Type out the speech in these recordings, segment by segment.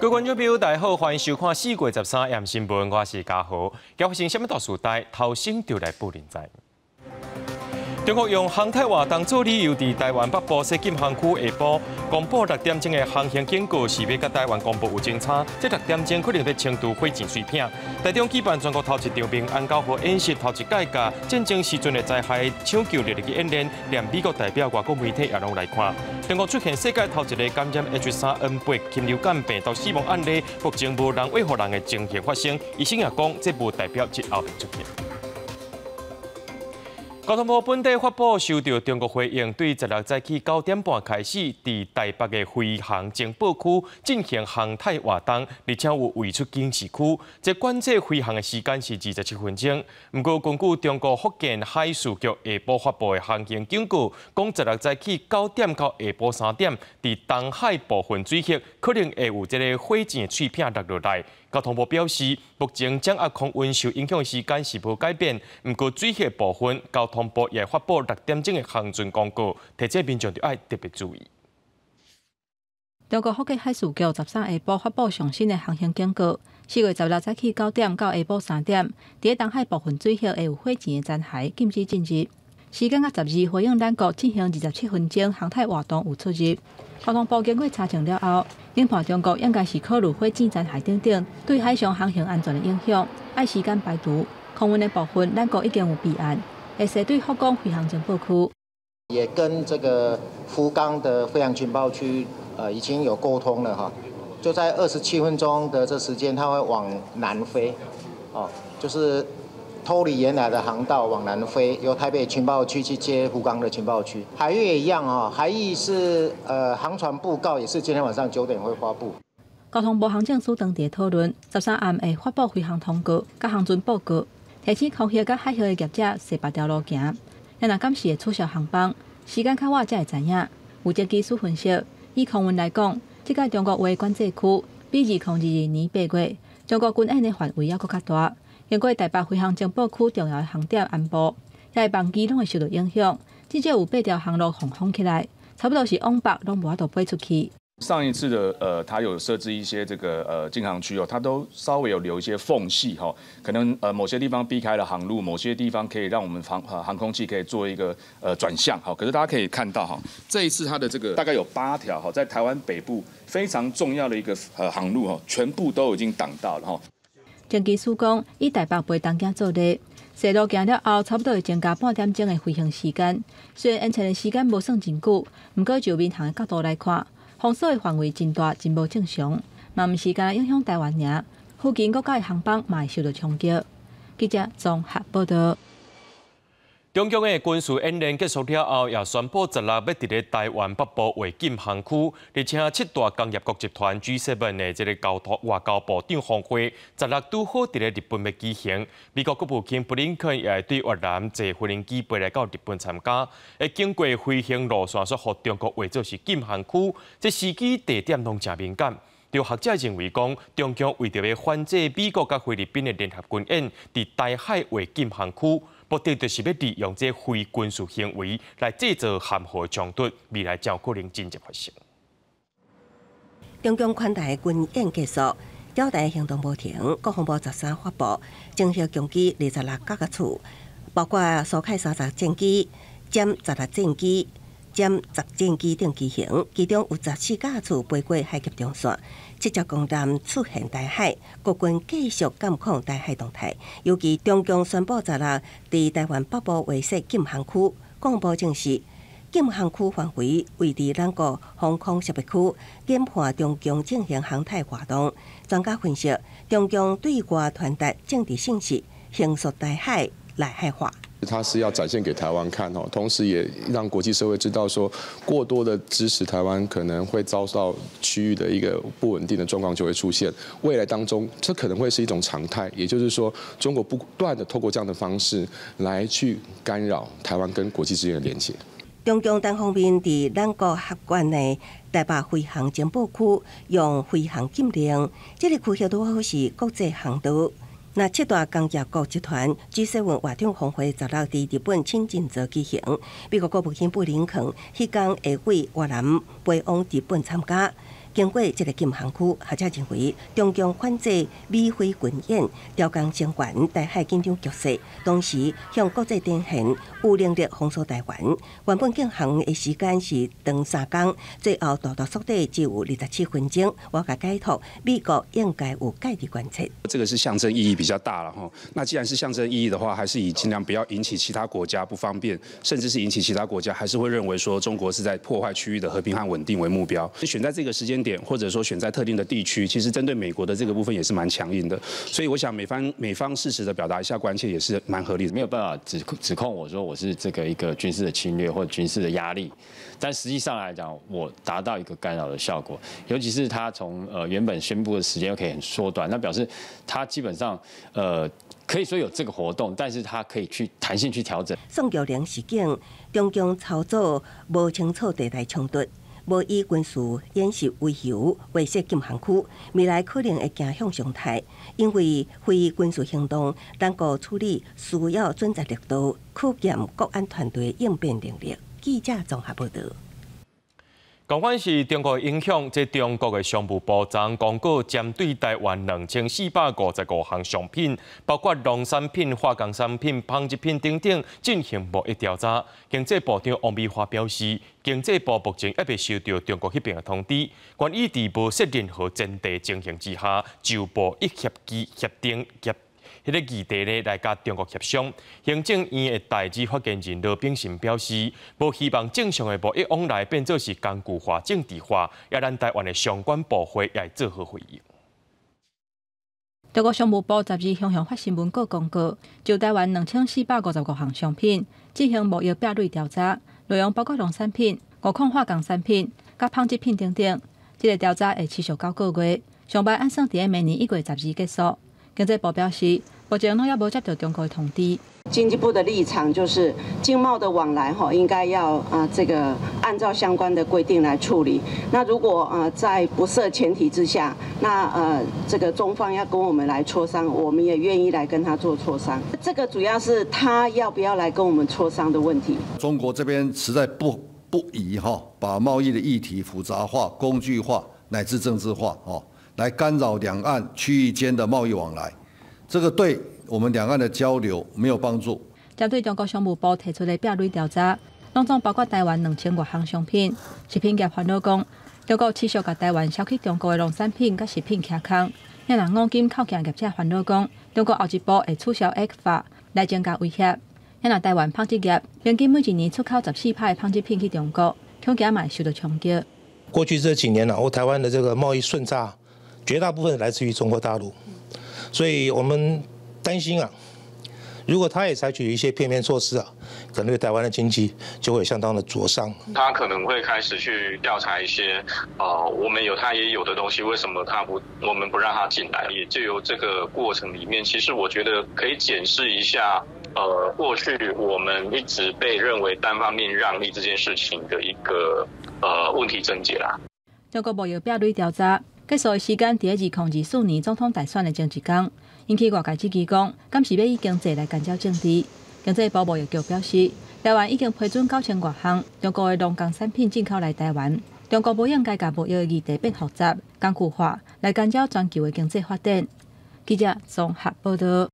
各位觀眾朋友，大家好，歡迎收看4月13暗新聞，我是嘉豪。今發生啥物大事代，頭先就來報恁知。中國用航太活動做理由，佇台灣北部設禁航區下晡公布6點鐘的航行警告，是欲佮台灣公布有偵查，這六點鐘可能欲清除火箭碎片。台中舉辦全國頭一場平安九號演習，頭一擺共戰爭時陣的災害搶救列入去演練，連美國代表外國媒體也攏來看。中國出現世界頭一个感染 H3N8禽流感病毒死亡案例，目前無人餵予人的情形發生。醫生也講，這無代表日後會出現。交通部本底發布收到中國回應，對16早起9點半開始，佇台北的飛航情報區進行航太活動，而且有劃出警示區。這管制飛航的時間是27分鐘。毋過根據中國福建海事局下晡發布的航行警告，講16早起九點到下晡3點，佇東海部分水域可能會有這个火箭碎片落落來。交通部表示，目前掌握空運受影響的時間是無改變，毋過水域部分，交通部也發布6點鐘的航船公告，提醒民眾著愛特別注意。中國福建海事局13下晡發布上新的航行警告，4月16早起九點到下晡3點，佇東海部分水域會有火箭的殘骸禁止進入。時間佮十二回應咱國進行27分鐘航太活動有出入。交通部經過查證了後，研判中國應該是考慮火箭殘骸等等對海上航行安全的影響，愛時間排除。空運的部分，咱國已經有備案，會設對福岡飛航情報區。也跟這個福岡的飛航情報區，已經有溝通了哈。就在27分鐘的這時間，它會往南飛，哦，就是脫離原來的航道往南飛，由台北情報區去接福岡的情報區。海域也一樣啊，海域是航船布告也是今天晚上9點會發布。交通部航政司當地討論，13暗會發布飛航通告、佮航船報告，提醒空域佮海域的業者踅別條路行。咱若敢是會取消航班，時間較晚才會知影。有專機師分析，以空運來講，這擺中國劃管制區比2022年8月中國軍演的範圍猶閣較大。經過台北飛航情報區重要的航點安部，遐個班機攏會受到影響，至少有八條航路封起來，差不多是往北攏無法度飛出去。上一次的它有設置一些這個禁航區哦，它都稍微有留一些縫隙哈，可能某些地方避開了航路，某些地方可以讓我們航空器可以做一個轉向哈。可是大家可以看到哈，這一次它的這個大概有八條哈，在台灣北部非常重要的一個航路哈，全部都已經擋到了哈。專機師講，以台北飛東京做例，踅路行了後，差不多會增加半點鐘的飛行時間。雖然延遲的時間無算真久，毋過就民航的角度來看，封鎖的範圍真大，真無正常。嘛毋是干焦影響台灣爾，附近國家的航班嘛會受到衝擊。記者綜合報道。中共的軍事演練結束了後，也宣布十六欲佇咧台灣北部劃禁航區，而且七大工業國集團 G7 的這个交通外交部長峰會，十六拄好佇咧日本欲舉行。美國國務卿布林肯也會對越南坐飛行機飛來到日本參加。會經過飛行路線，煞予中國劃做是禁航區，這時機地點攏誠敏感。有學者認為講，中共為著欲反制美國佮菲律賓的聯合軍演，佇台海劃禁航區，目的就是欲利用這非軍事行為來製造含糊的衝突，未來誠有可能真正發生。中共環台軍演結束，釣台行動無停。國防部13發布，偵測共機26架次，包括蘇凱30戰機、殲十六戰機、殲10戰機等機型，其中有14架次飛過海峽中線，七隻公艦出現台海，國軍繼續監控台海動態。尤其中共宣布十六佇台灣北部劃設禁航區，國防部證實禁航區範圍位佇咱國防空識別區，研判中共進行航太活動。專家分析，中共對外傳達政治信息，形塑台海內海化。它是要展現給台灣看哦，同時也讓國際社會知道說，過多的支持台灣可能會遭到區域的一個不穩定的狀況就會出現。未來當中，這可能會是一種常態，也就是說，中國不斷的透過這樣的方式來去干擾台灣跟國際之間的連結。中共單方面佇咱國轄管的台北飛航情報區用飛航禁令，這个區域拄好是國際航道。那七大工業國集團 G7 外長峰會十六佇日本輕井澤舉行，美國國務卿布林肯彼工會對越南飛往日本參加。經過這个禁航區，學者認為中共反制美飛軍演，調降聲援台海緊張局勢，同時向國際展現有能力封鎖台灣。原本禁航的時間是長3工，最後大大縮短只有27分鐘。外界解讀，美國應該有介入關切。這個是象徵意義比較大了哈。那既然是象徵意義的話，還是以盡量不要引起其他國家不方便，甚至是引起其他國家還是會認為說中國是在破壞區域的和平和穩定為目標。選在這個時間點，或者說選在特定的地區，其實針對美國的這個部分也是蠻強硬的。所以我想美方適時的表達一下關切也是蠻合理的。沒有辦法指控我說我是這個一個軍事的侵略或者軍事的壓力，但實際上來講，我達到一個干擾的效果。尤其是他從原本宣布的時間又可以很縮短，那表示他基本上可以說有這個活動，但是他可以去彈性去調整。宋玉玲示警，中共操作無清楚地帶衝突，無以軍事演習為由劃設禁航區，未來可能會走向常態。因為非軍事行動，單個處理需要準則力度，考驗國安團隊應變能力。記者綜合報導。仝款是中國影響，這中國的商務部長公告，針對台灣2455項商品，包括農產品、化工產品、紡織品等等，進行貿易調查。經濟部長王美花表示，經濟部目前猶未收到中國彼爿的通知，願意佇無設任何前提情形之下，就貿易協議協定協。彼个議題呢，來佮中國協商。行政院的代理發言人羅秉成表示，無希望正常的貿易往來變做是工具化、政治化，也咱台灣的相關部會也會做好回應。中國商務部12向向發新聞稿公告，就台灣2455項商品進行貿易壁壘調查，內容包括農產品、五礦化工產品、佮紡織品等等。這个調查會持續9個月，上擺按算佇明年1月12結束。經濟部表示，目前攏猶無接到中國的通知。經濟部的立場就是，經貿的往來吼，應該要啊這個按照相關的規定來處理。那如果在不設前提之下，那這個中方要跟我們來磋商，我們也願意來跟他做磋商。這個主要是他要不要來跟我們磋商的問題。中國這邊實在不宜哈，把貿易的議題複雜化、工具化乃至政治化哦，來干擾兩岸區域間的貿易往來，這個對我們兩岸的交流沒有幫助。針對中國商務部提出的壁壘調查，攏總包括台灣2000外項商品。食品業煩惱講，中國持續共台灣銷去中國的農產品佮食品徛空。若五金扣件業者煩惱講，中國後一步會取消 ECFA 來增加威脅。若台灣紡織業平均每一年出口14%的紡織品去中國，恐驚嘛會受到衝擊。過去這幾年呢，我台灣的這個貿易順差，絕大部分來自於中國大陸，所以我們擔心啊，如果他也採取一些片面措施啊，可能對台灣的經濟就會相當的灼傷。他可能會開始去調查一些，我們有他也有的東西，為什麼他不，我們不讓他進來？也就由這個過程裡面，其實我覺得可以檢視一下，過去我們一直被認為單方面讓利這件事情的一個問題症結啦。中國貿易壁壘調查結束的時間，佇2024年總統大選的前一工，引起外界質疑講，敢是欲以經濟來干擾政治？經濟部貿易局表示，台灣已經批准9000外項中國的農工產品進口來台灣。中國無應該共貿易的議題變複雜、工具化，來干擾全球的經濟發展。記者綜合報導。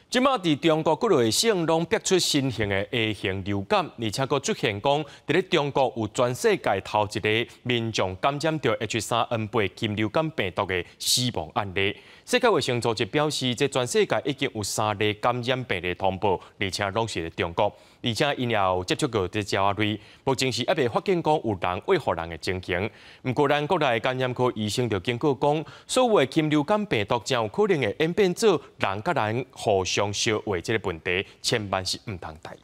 這馬佇中國幾个省攏爆出新型的 A 型流感，而且閣出現講，佇咧中國有全世界頭一个民眾感染著 H3N8禽流感病毒的死亡案例。世界衛生組織表示，這全世界已經有三例感染病例通報，而且攏是佇中國，而且𪜶也有接觸過這鳥仔類，目前是猶未發現講有人餵予人的情形。毋過，咱國內感染科醫生就警告講，所謂禽流感病毒真有可能會演變做人佮人互相相餵這个問題，千萬是毋通大意。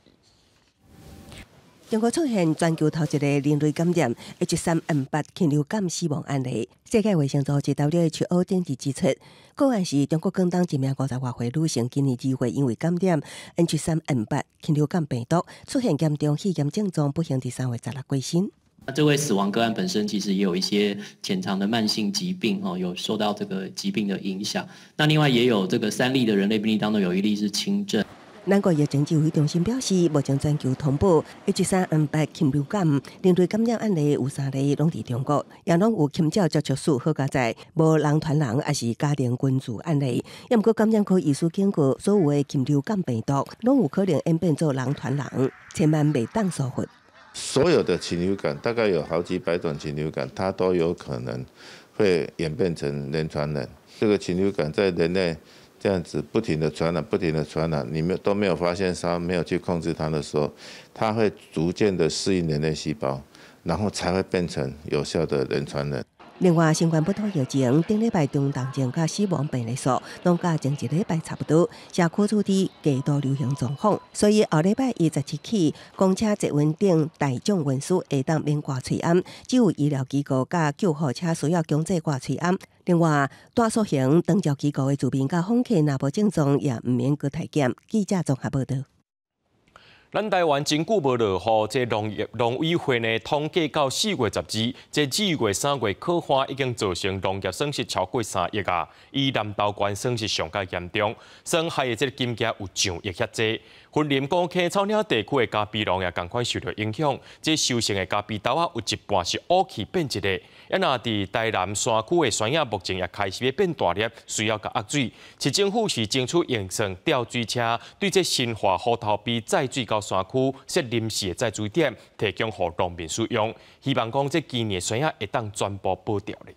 中國出現全球頭一个人類感染 H3N8禽流感死亡案例。世界衛生組織 WHO 頂日指出，個案是中國廣東一名50外歲女性，今年2月因為感染 H3N8禽流感病毒，出現嚴重肺炎症狀，不幸佇3月16過身。那這位死亡個案本身其實也有一些潛藏的慢性疾病哦，有受到這個疾病的影響。那另外也有這個三例的人類病例當中，有一例是輕症。南國疫情指揮中心表示，目前全球通報 H3N8 禽流感人類感染案例有三例，攏佇中國，也攏有禽鳥接觸史，好佳哉，無人傳人，抑是家庭群聚案例。也毋過感染科醫師警告，所有的禽流感病毒攏有可能演變做人傳人，千萬袂當疏忽。所有的禽流感，大概有好幾百種禽流感，它都有可能會演變成人傳人。這個禽流感在人類這樣子不停的傳染，不停的傳染，你們都沒有發現它，沒有去控制它的時候，它會逐漸的適應人類細胞，然後才會變成有效的人傳人。另外，新冠本土疫情頂禮拜中重症佮死亡病例數，攏佮前一禮拜差不多，社區處佇低度流行狀況，所以後禮拜27起，公車、捷運等大眾運輸會當免掛喙罨，只有醫療機構佮救護車需要強制掛喙罨。另外，大縮型長照機構的住民佮訪客若無症狀，也毋免閣體檢。記者綜合報導。咱台灣真久無落雨，這農業農委會呢統計到4月12，這2月、3月洘旱已經造成農業損失超過3億啊！以南投縣損失上較嚴重，損害的這個金額有上億遐濟。雲林高溪草嶺地區的咖啡農也仝款受著影響，這收成的咖啡豆仔有一半是烏去變質的。啊，若佇台南山區的山野目前也開始欲變大粒，需要共壓水。市政府是爭取用算吊水車，對這新化虎頭埤載水到山區設臨時的載水點，提供予農民使用。希望講這今年山野會當全部保掉咧。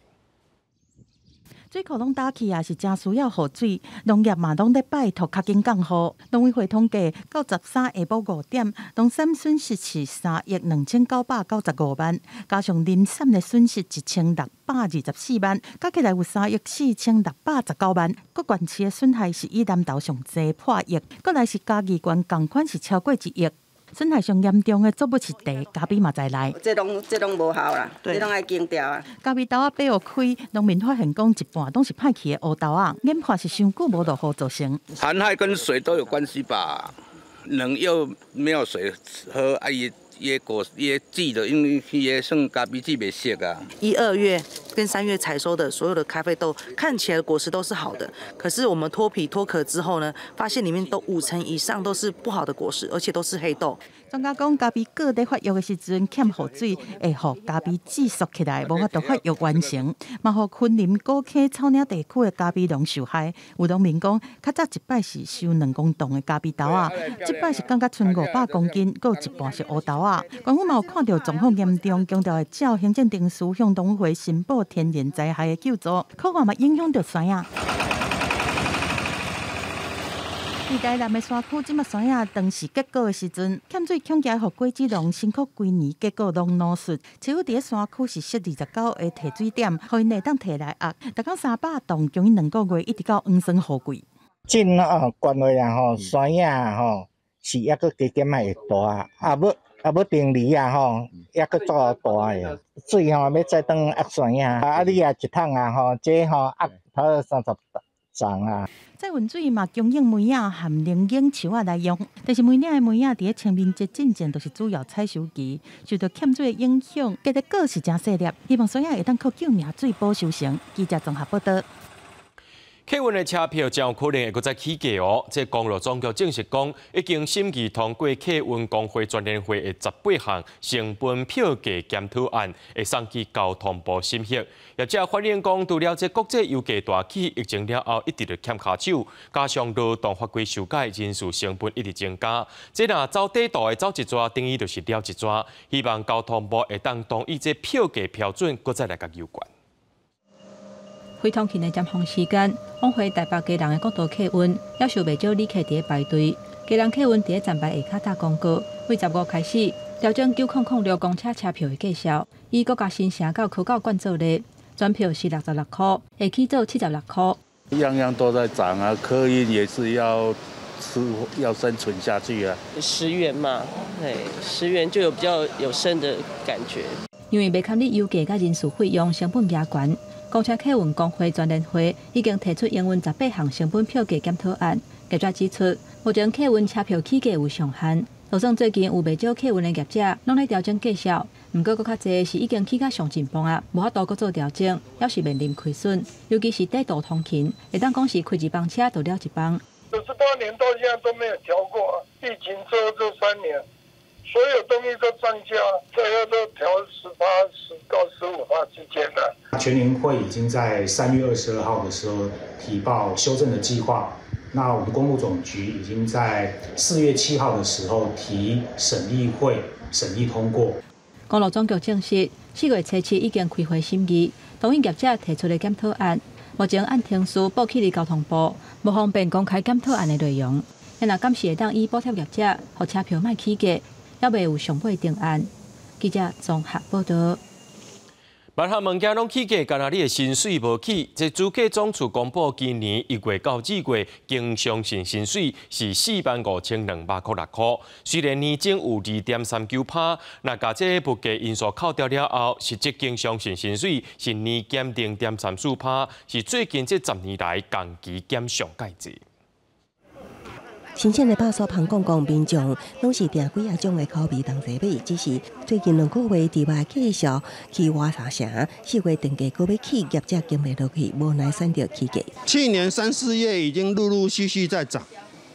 水庫攏焦去啊，是誠需要雨水，農業嘛攏咧拜託較緊降雨。農委會統計，到13下晡5點，農產損失是3億2995萬，加上林產的損失1624萬，加起來有3億4619萬。各縣市的損害是以南投上濟破億，閣來是嘉義縣仝款是超過1億。損害上嚴重的作物是茶、咖啡嘛在內。這攏無效啦，這攏愛清掉啊。咖啡豆仔掰予開，農民發現講一半攏是歹去的烏豆仔，研判是傷久無落雨造成。寒害跟水都有關係吧？冷又沒有水喝，啊伊伊果伊籽的，因為伊算咖啡籽袂熟啊。1、2月跟3月採收的所有的咖啡豆，看起來果實都是好的，可是我們脫皮脫殼之後呢，發現裡面都5成以上都是不好的果實，而且都是黑豆。專家講，咖啡果佇發育的時陣欠雨水，會予咖啡籽縮起來，無法度發育完成，嘛予雲林高溪草嶺地區的咖啡農受害。有農民講，較早一擺是收2公噸的咖啡豆仔，這擺是降甲賰500公斤，閣有一半是烏豆仔。官府嘛有看著狀況嚴重，強調會照行政程序向農委會申報天然災害的救助，可能嘛影響著山野。佇台南的山區，這馬山野當時結果的時陣，欠水恐驚予果子農辛苦幾年，結果攏孬失。市府佇咧山區是設29個提水點，予𪜶會當提來壓，逐工300棟，供應2個月，一直到黃霜雨季。種哦，關話啊吼，山野吼是猶閣加減仔會大，啊欲啊欲定離啊吼，猶閣足夠大的。水吼欲載轉壓山野，啊你也一桶啊吼，這吼壓差不多30重啊。載運水嘛，供應梅仔和龍眼樹仔來用，但是梅嶺的梅仔佇咧清明節進前就是主要採收期，受著欠水的影響，結的果是誠細粒，希望山野會當靠救命水保收成。記者綜合報導。客運的車票真有可能會閣再起價哦。這公路總局證實講，已經審議通過客運工會全聯會的18項成本票價檢討案，會送去交通部審核。業者反映講，除了這國際油價大起，疫情了後一直咧欠跤手，加上勞動法規修改，人事成本一直增加。這若走短途的走一逝，等於就是了一逝。希望交通部會當同意這票價標準，閣再來共優懸。非通勤的尖峰時間，往回台北基隆的國道客運，猶是有袂少旅客佇咧排隊。基隆客運佇咧站牌下跤打廣告，對15開始調整9006公車車票的價數，以國家新城到科教館做例，全票是66箍，會起做76箍。樣樣都在漲啊，客運也是要吃，要生存下去啊。10元嘛，對，10元就有比較有生的感覺。因為袂堪你油價佮人事費用成本加懸。公車客運工會全聯會已經提出營運18項成本票價檢討案。業者指出，目前客運車票起價有上限，就算最近有袂少客運的業者攏咧調整價數，毋過閣較濟是已經起到上盡磅啊，無法度閣做調整，猶是面臨虧損。尤其是短途通勤，會當講是開一班車就了一班。98年到現在都沒有調過，疫情之後這3年，所有東西都漲價，最後都調10趴10到15趴之間了。全聯會已經在3月22號的時候提報修正的計劃，那我們公路總局已經在4月7號的時候提審議會審議通過。公路總局證實，4月初7已經開會審議，同意業者提出的檢討案，目前按程序報去交通部，無方便公開檢討案的內容。若敢是會當以補貼業者，予車票莫起價，猶未有上尾定案。記者綜合報導。別項物件攏起價，干焦你的薪水無起。這主計總處公布，今年1月到2月，經常性薪水是45,206塊。雖然年增有2.39%，若共這物價因素扣掉了後，實質經常性薪水是年減0.34%，是最近這10年來同期減上蓋濟。新鮮的肉酥芳講講，民眾攏是訂幾仔種的口味同齊買，只是最近2個月豬肉繼續起倚3成，4月定價閣欲起，業者經袂落去，無奈選擇起價。去年三四月已經陸陸續續在漲，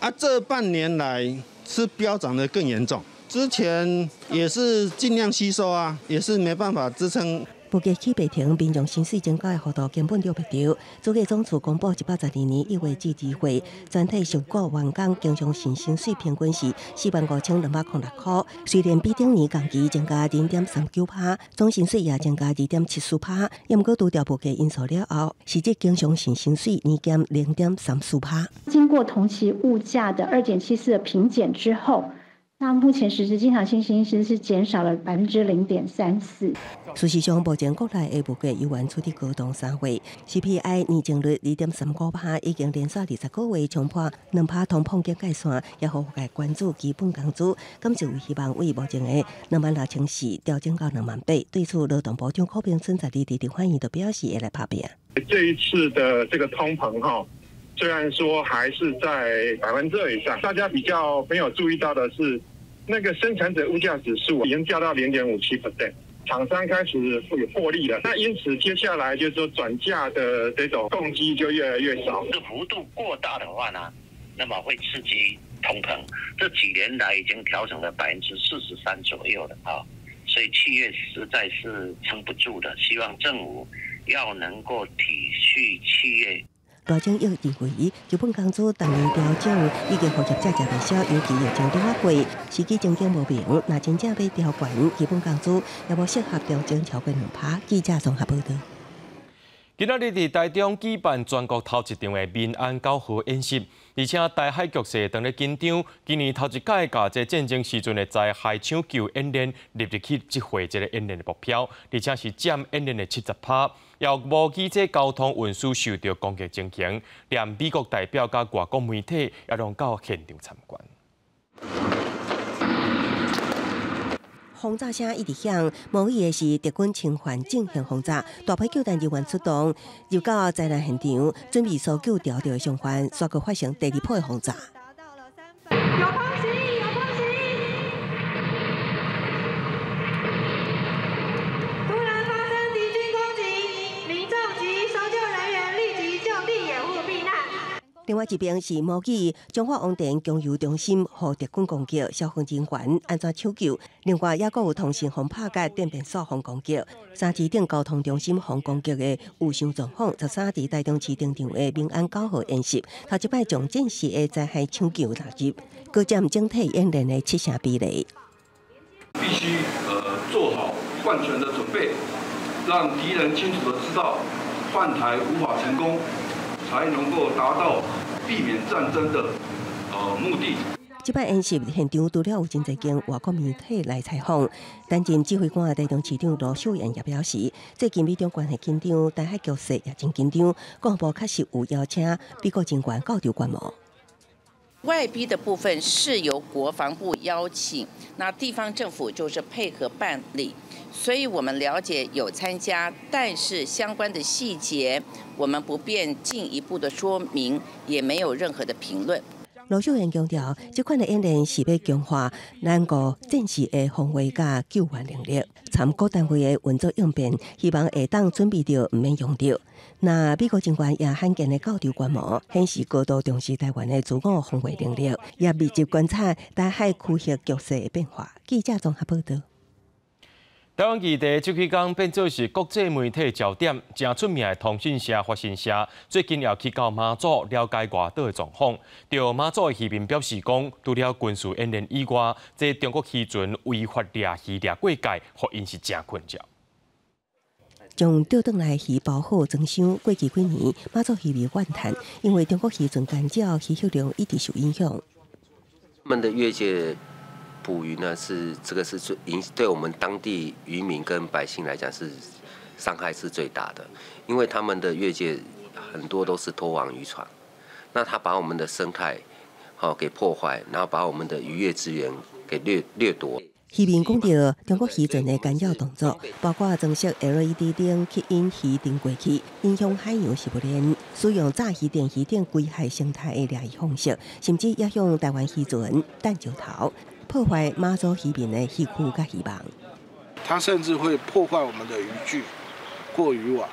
啊，這半年來是飆漲得更嚴重。之前也是盡量吸收啊，也是沒辦法支撐。物價起袂停，民眾薪水增加的幅度根本著袂著。主計總處公布112年1月至2月，全體受僱員工經常性薪水平均是45,206塊。雖然比頂年同期增加0.39%，總薪水也增加2.74%。毋過除掉物價因素了後，實際經常性薪水年減0.34%。經過同期物價的2.74的平減之後，那目前實質經常性薪資是減少了0.34%。事實上，目前國內的物價猶原處佇高檔三位，CPI 年增率2.35%，已經連續20個月衝破2%通膨警戒線，也予外界關注基本工資，敢是有希望為目前的26,400調整到28,000。對此，勞動部長柯炳春在佇立法院就表示會來拍拚。這一次的這個通膨哈，雖然說還是在2%以上，大家比較沒有注意到的是，那個生產者物價指數已經掉到0.57%，廠商開始有獲利了。那因此接下來就是說轉嫁的這種動機就越來越少。這幅度過大的話呢，那麼會刺激通膨。這幾年來已經調整了43%左右了啊，所以企業實在是撐不住的。希望政府要能夠體恤企業。賴清德認為，基本工資逐年調整已經予業者食袂消，尤其疫情拄仔過，時機前景無明。若真正欲調懸基本工資，也無適合調整超過2%。記者綜合報導。今仔日佇台中舉辦全國頭一場的民安九號演習，而且台海局勢當咧緊張，今年頭一擺共這戰爭時陣的災害搶救演練納入去這回這個演練的目標，而且是佔演練的70%。也模擬這交通運輸受著攻擊情形，連美國代表佮外國媒體也攏到現場參觀。轟炸聲一直響，模擬的是敵軍侵犯進行轟炸，大批救援人員出動入到災難現場，準備搜救牢著的傷患，煞閣發生第二波的轟炸。有空襲！有空襲！突然發生敵軍攻擊，民眾及搜救人員立即就地掩護避難。另外一邊是模擬彰化王田供油中心予敵軍攻擊，消防人員按怎搶救？另外，猶閣有通訊予拍佮電變線予攻擊，三芝鎮交通中心予攻擊的有傷狀況。13佇台中市登場的民安九號演習，頭一擺將戰時的災害搶救納入，閣佔整體演練的7成比例。必須做好萬全的準備，讓敵人清楚的知道犯台無法成功，才能夠達到避免戰爭的目的。這擺演習現場除了有真濟間外國媒體來採訪，擔任指揮官的台中市長盧秀燕也表示，最近美中關係緊張，台海局勢也真緊張，國防部確實有邀請美國人員到場觀摩。外賓的部分是由國防部邀請，那地方政府就是配合辦理，所以我們了解有參加，但是相關的細節我們不便進一步的說明，也沒有任何的評論。盧秀燕強調，這款的演練是欲強化咱國戰時的防衛佮救援能力，參各單位的運作應變，希望會當準備著毋免用著。那美國軍官也罕見的到場觀摩，顯示高度重視台灣的自我防衛能力，也密集觀察台海區域局勢的變化。記者綜合報道。台灣議題這幾工變做是國際媒體焦點，誠出名的通訊社法新社最近也去到馬祖了解外島的狀況。著馬祖的漁民表示講，除了軍事演練以外，這中國漁船違法掠魚掠過界，予𪜶是誠困擾。將釣轉來魚包好裝箱，過去幾年馬祖漁民怨嘆，因為中國漁船干擾，漁獲量一直受影響。他們的越界捕魚呢，是這個是最影對我們當地漁民跟百姓來講是傷害是最大的，因為他們的越界很多都是拖網漁船，那他把我們的生態好給破壞，然後把我們的漁業資源給掠奪。漁民講著中國漁船的干擾動作，包括裝設 LED 燈吸引魚燈過去，影響海洋食物鏈，使用炸魚電魚等危害生態的掠魚方式，甚至影響台灣漁船彈石頭，破壞馬祖漁民的漁區佮漁網。它甚至會破壞我們的漁具或漁網，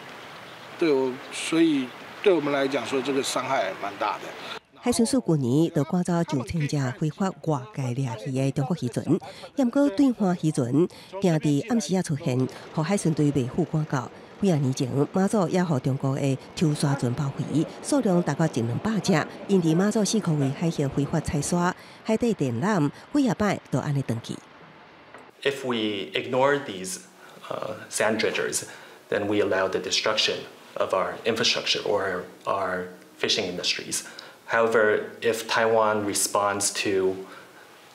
對我，所以對我們來講，說這個傷害蠻大的。海巡署去年就趕走上千隻非法外界掠魚的中國漁船，毋過對岸漁船定佇暗時仔出現，予海巡隊袂赴趕到。幾仔年前，馬祖也予中國的抽沙船包圍，數量達到一兩百隻。𪜶佇馬祖四箍圍海域非法採沙，海底電纜幾仔擺都按呢斷去。 If we ignore these sand dredgers, then we allow the destruction of our infrastructure or our fishing industries. However, if Taiwan responds to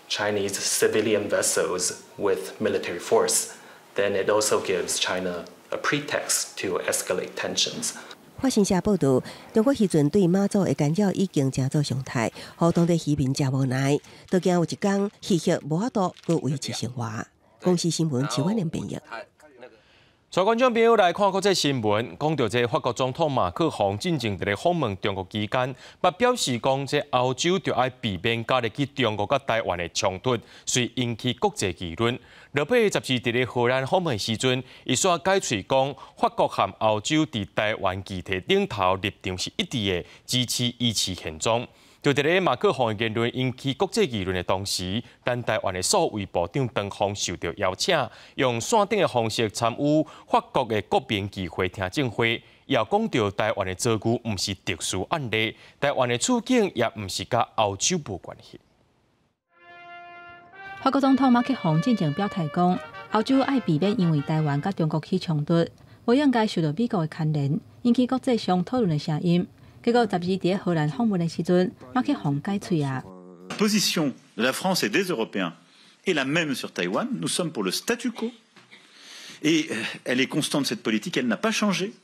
Chinese civilian vessels with military force, then it also gives China a pretext to escalate tensions. 法新社報道，中國漁船對馬祖的干擾已經成做常態，予當地漁民誠無奈，都驚有一天漁獲無法度閣維持生活。公視新聞徐婉玲編譯。帶觀眾朋友來看國際新聞，講著這法國總統馬克宏進前佇咧訪問中國期間，捌表示講，這歐洲著愛避免加入去中國佮台灣的衝突，遂引起國際議論。落尾12佇咧荷蘭訪問時陣，伊煞改喙講，法國和歐洲佇台灣議題頂頭立場是一致的，支持維持現狀。就佇咧馬克宏的言論引起國際議論的同時，咱台灣的數位部長唐鳳受著邀請，用線頂的方式參與法國的國民議會聽證會，也講著台灣的遭遇毋是特殊案例，台灣的處境也毋是佮歐洲無關係。法國總統馬克宏進前表態講，歐洲愛避免因為台灣佮中國起衝突，無應該受著美國的牽連，引起國際上討論的聲音。結果，12佇咧荷蘭訪問的時陣，馬克宏改喙啊。 Position de la France et des Européens est la même sur Taïwan. Nous sommes pour le statu quo et elle est constante, cette politique, elle n'a pas changé.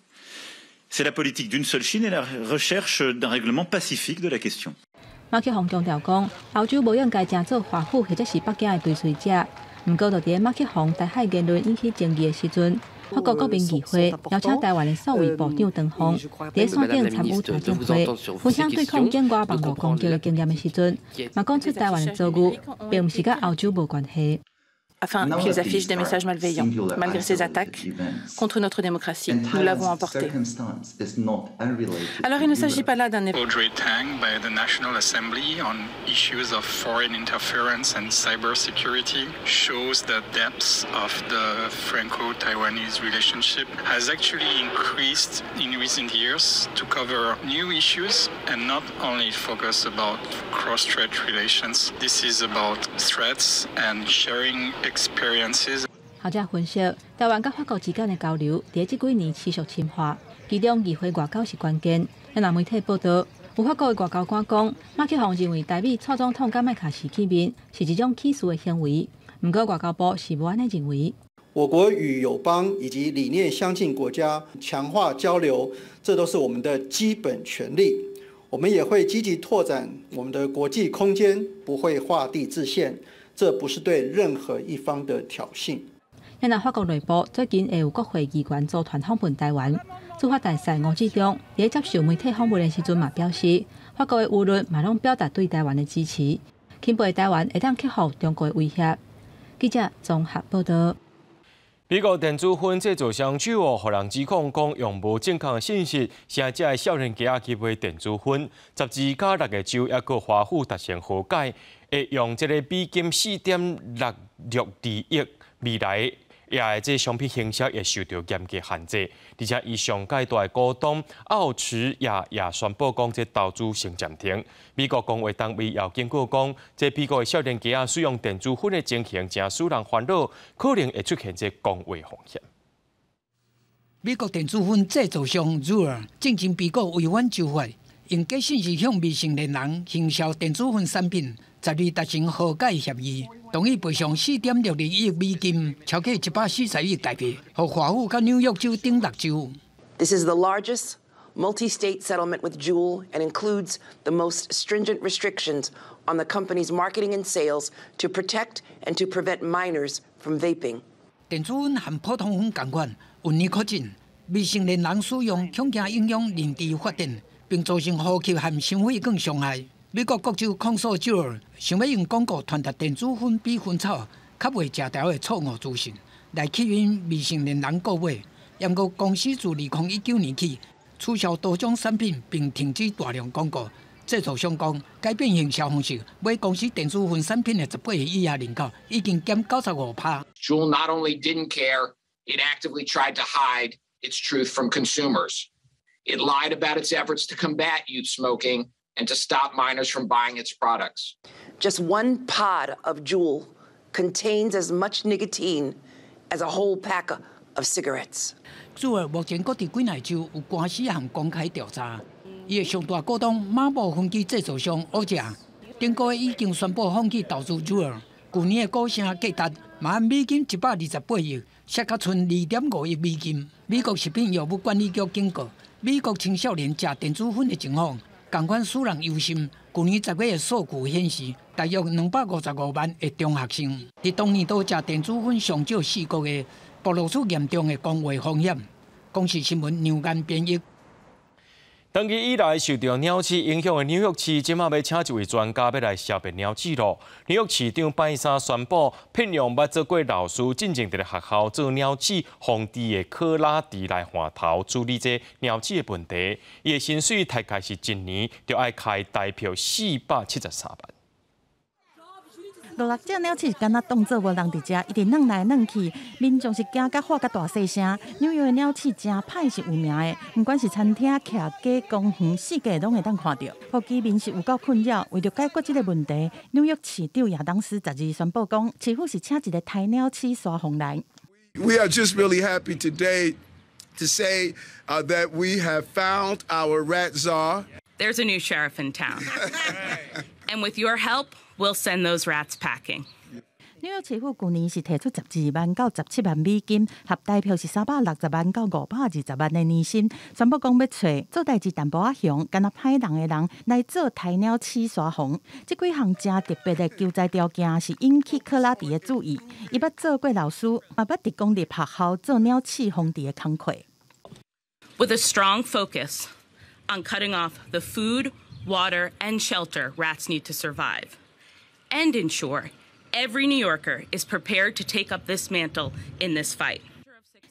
C'est la politique d'une seule Chine et la recherche d'un règlement pacifique de la question. 馬克宏強調講，歐洲無應該成做華府或者是北京的追隨者。毋過，就佇咧馬克宏台海言論引起爭議的時陣，法國國民議會邀請台灣的數位部長唐鳳，佇線頂參與聽證會，分享對抗境外網路攻擊的經驗的時陣，嘛講出台灣的遭遇，並毋是佮歐洲無關係。 Afin qu'ils affichent des messages malveillants. Malgré ces attaques contre notre démocratie, nous l'avons emporté. Alors il ne s'agit pas là d'un Audrey Tang by the National Assembly on issues of foreign interference and cybersecurity shows the depth of the Franco-Taiwanese relationship has actually increased in recent years to cover new issues and not only focus about cross-strait relations. This is about threats and sharing experiences. 學者分析，台灣佮法國之間的交流，佇這幾年持續深化，其中議會外交是關鍵。若媒體報道，有法國的外交官講，馬克宏認為台美蔡總統佮麥卡錫見面是一種歧視的行為。毋過外交部是無按呢認為。我國與友邦以及理念相近國家強化交流，這都是我們的基本權利。我們也會積極拓展我們的國際空間，不會畫地自限。這不是對任何一方的挑釁。若法國內部最近會有國會議員組團訪問台灣，駐法大使吳志中佇接受媒體訪問的時陣嘛表示，法國的輿論嘛攏表達對台灣的支持，欽佩台灣會當克服中國的威脅。記者綜合報道。美國電子煙製造商 Juul 予人指控講用無正確的信息，聲遮的少年家去買電子煙，12加6個州抑閣華府達成和解，會用這个美金4.662億，未來也的這商品行銷會受著嚴格限制，而且伊上蓋大的股東奧馳亞也宣布講，這投資先暫停。美國公衛單位也警告講，這美國的少年家使用電子煙的情形誠使人煩惱，可能會出現這公衛風險。美國電子煙製造商 Juul 進前被告違反州法，用假信息向未成年人行銷電子煙產品，12達成和解協議，同意賠償4.62億美金，超過140億台幣，予華府佮紐約州等六州。 This is the largest multi-state settlement with Juul and includes the most stringent restrictions on the company's marketing and sales to protect and to prevent minors from vaping. 電子煙和普通煙仝款，有尼可進，未成年人使用恐驚影響認知發展，並造成呼吸和心血管傷害。美國各州控訴 Juul 想欲用廣告傳達電子煙比薰草較袂食著的錯誤資訊，來吸引未成年人購買。毋過公司自2019年起取消多種產品，並停止大量廣告。製造商講，改變營銷方式，買公司電子煙產品的18歲以下人口已經減95%。 Juul not only didn't care, it actively tried to hide its truth from consumers. It lied about its efforts to combat youth smoking and to stop minors from buying its products. Just one pod of Juul contains as much nicotine as a whole pack of cigarettes. 主要目前閣佇幾若州有官司和公開調查。伊的上大股東馬寶分機製造商歐捷，頂個月已經宣布放棄投資主爾。舊年的股聲價值嘛按美金128億，削較賰2.5億美金。美國食品藥物管理局警告，美國青少年食電子煙的情況，仝款使人憂心。舊年10月的數據顯示，大約255萬的中學生佇當年度食電子煙上少4個月，暴露出嚴重的公衛風險。公視新聞梁間編譯。長期以來受著鳥鼠影響的紐約市，這馬欲請一位專家欲來消滅鳥鼠囉。紐約市長拜三宣布，聘用捌做過老師、進前佇咧學校做鳥鼠防治的克拉迪來換頭處理這鳥鼠的問題。伊的薪水大概是一年就愛開台票473萬。五六隻鳥鼠敢若當做無人佇遮，一直轉來轉去，民眾是驚甲喊甲大細聲。紐約的鳥鼠誠歹是有名的，毋管是餐廳、徛街、公園，四界攏會當看著。予居民是有夠困擾，為著解決這个問題，紐約市長亞當斯12宣布講，市府是請一个刣鳥鼠沙皇來。 We are just really happy today to say that we have found our rat czar. There's a new sheriff in town. And with your help, we'll send those rats packing. 紐約市府舊年是提出12萬到17萬美金，合台票是360萬到520萬的年薪，宣布講欲揣做代誌淡薄仔雄，敢若歹人的人來做刣鳥鼠沙皇。這幾項誠特別的求才條件是引起克拉迪的注意。伊捌做過老師，嘛捌佇公立學校做鳥鼠防治的工課。 With a strong focus on cutting off the food, water, and shelter rats need to survive, and ensure every New Yorker is prepared to take up this mantle in this fight.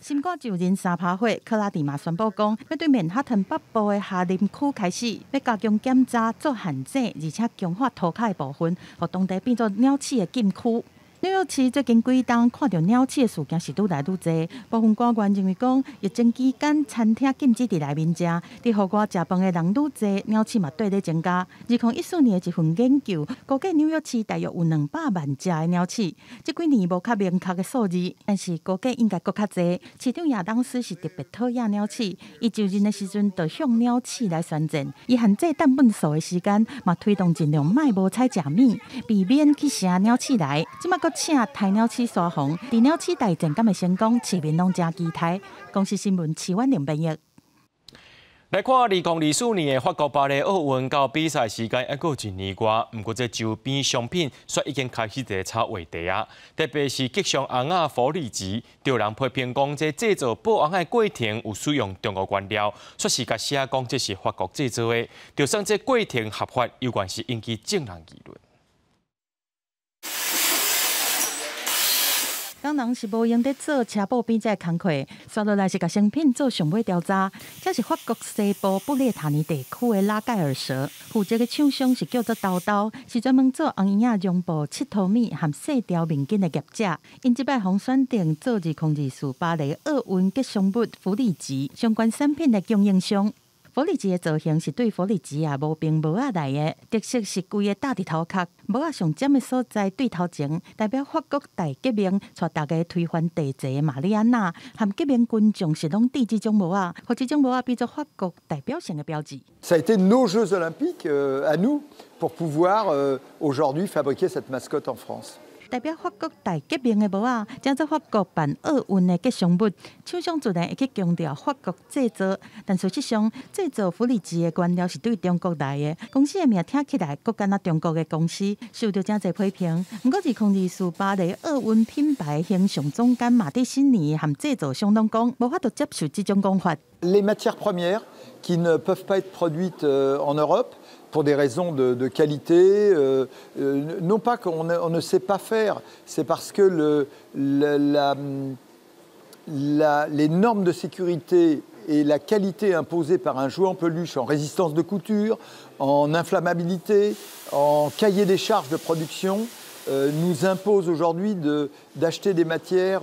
心肝就任三趴火，克拉迪嘛宣布講，欲對曼哈頓北部的哈林區開始，欲加強檢查、做限制，而且強化塗跤的部分，予當地變做鳥鼠的禁區。紐約市最近幾冬看著鳥鼠的事件是愈來愈濟，部分官員認為講，疫情期間餐廳禁止佇內面食，佇戶外食飯的人愈濟，鳥鼠嘛綴咧增加。2014年的一份研究，估計紐約市大約有200萬隻的鳥鼠，這幾年無較明確的數字，但是估計應該閣較濟。市長亞當斯是特別討厭鳥鼠，伊就任的時陣就向鳥鼠來宣戰，伊限制擲糞埽的時間，嘛推動盡量莫無彩食物，避免去晟鳥鼠來。這馬閣請刣鳥鼠沙皇，佇鳥鼠大戰敢會成功，市民攏誠期待。公視新聞徐婉玲編譯。來看2024年的法國巴黎奧運到比賽時間猶閣有一年外，毋過這周邊商品卻已經開始佇咧炒話題啊！特別是吉祥尪仔佛利吉，就有人批評講，這製造布尪仔的過程有使用中國原料，卻是共寫講這是法國製造的，就算這過程合法，猶原是引起眾人議論。工人是無閒佇做車布邊這个工課，煞落來是共成品做上尾調查。這是法國西部布列塔尼地區的拉蓋爾蛇，負責的廠商是叫做豆豆，是專門做紅嬰仔絨布、𨑨迌物和細條面巾的業者。𪜶這擺予選定做2024巴黎奧運吉祥物弗利吉相關產品的供應商。佛利吉的造型是對佛利吉亞無兵帽仔來的，特色是規个搭佇頭殼，帽仔上尖的所在對頭前，代表法國大革命帶大家推翻帝制的瑪麗安娜，和革命軍將士攏戴這種帽仔，予這種帽仔變做法國代表性的標誌。 Ça a été nos Jeux Olympiques à nous pour pouvoir aujourd'hui fabriquer cette mascotte en France. 代表法國大革命的帽仔，成做法國辦奧運的吉祥物。廠商自然會去強調法國製造，但事實上，製造弗利吉的原料是對中國來的。公司的名聽起來，閣敢若中國的公司，受著誠濟批評。毋過，2024巴黎奧運品牌形象總監馬蒂辛尼和製造商攏講，無法度接受這種講法。 Les matières premières qui ne peuvent pas être produites en Europe pour des raisons de qualité, non pas qu'on ne sait pas faire, c'est parce que les normes de sécurité et la qualité imposée par un jouet en peluche en résistance de couture, en inflammabilité, en cahier des charges de production, nous imposent aujourd'hui d'acheter des matières